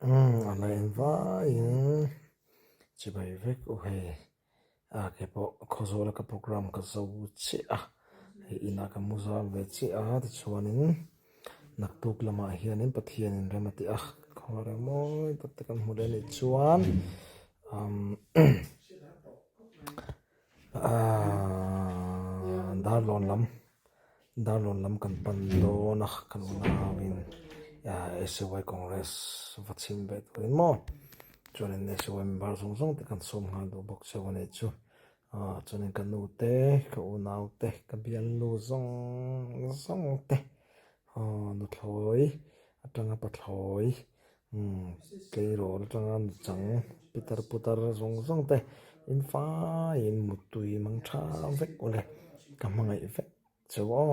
Umm a la en vaiin chibai vek u hei a ke pawh khawzawl a ka program ka zo chiah a hei inah ka mu zal ve chiah a tichuanin naktuk lamah hianin Pathianin rem a ti a khaw reng mawi tak te kan hmu leh anih chuan umm Ahh darlawn lam darlawn lam kan pan dawn a kan unauin SUI Congress va chhim ve turin maw chuanin SUI member zawng zawng te kan sawm nghal duh bawk cheu a nih chu ah chuanin ka nu te ka unau te ka bialnu zawng zawng te aw nuthlawi atanga pathlawi Umm tleirawl atanga nuchang pitar putar zawng zawng te in faiin muttui mang tha vek ule ka hmangaih vek cheu aw.